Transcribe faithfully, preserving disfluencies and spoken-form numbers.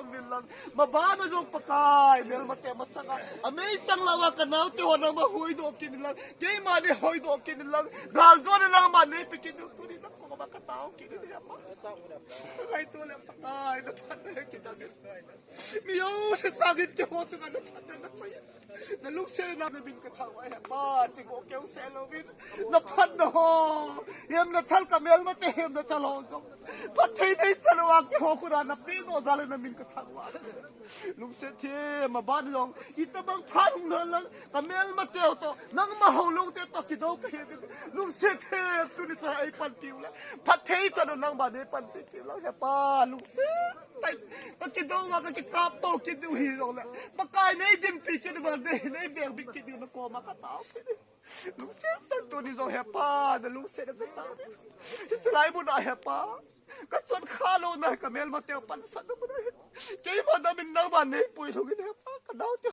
Min lang, mabana jong Pakai, melmate masanga, amei chang lawa ka naote ho nangma hoidoh kit in lang, keima nei hoidoh kit in lang, gal jona nangma neipe kit in, tuni nakoma katao kit in he Pa. Ka ngaito le Pakai, naphatna hi kidang e. Mi jouse sangin keiho chunga naphatna nakoi. Nalungsetna namin kathangvah e he Pa, chigo keuseh louvin. Naphatna ho, hemna thal ka melmate hemna thal ho jong. Phatthei neichan uva keiho khut a napeh doh jal in namin kathangvah. Lungset them, aban jong, itobang phat hung na lang, ka melmate ho toh, nangma houlou te toh kidou kahiuvin. Lungset them, tuni chan eipanpiu le. Phatthei chan u nangma neipanpi kit lang he Pa, lungset. Ka kidou uva, ka kikap to kit diu hijongle, Pakai neidinpi kit uva, nei, neivengvit kit diu nakoma katao kit in. Lungset tah in tuni jong he Pa, nalungsetna katao e. Hiche lai muna he Pa, kachon kha louna hi ka melmateu pansan na muna hi, keima namin nangma neipui lhung in he Pa, kanaote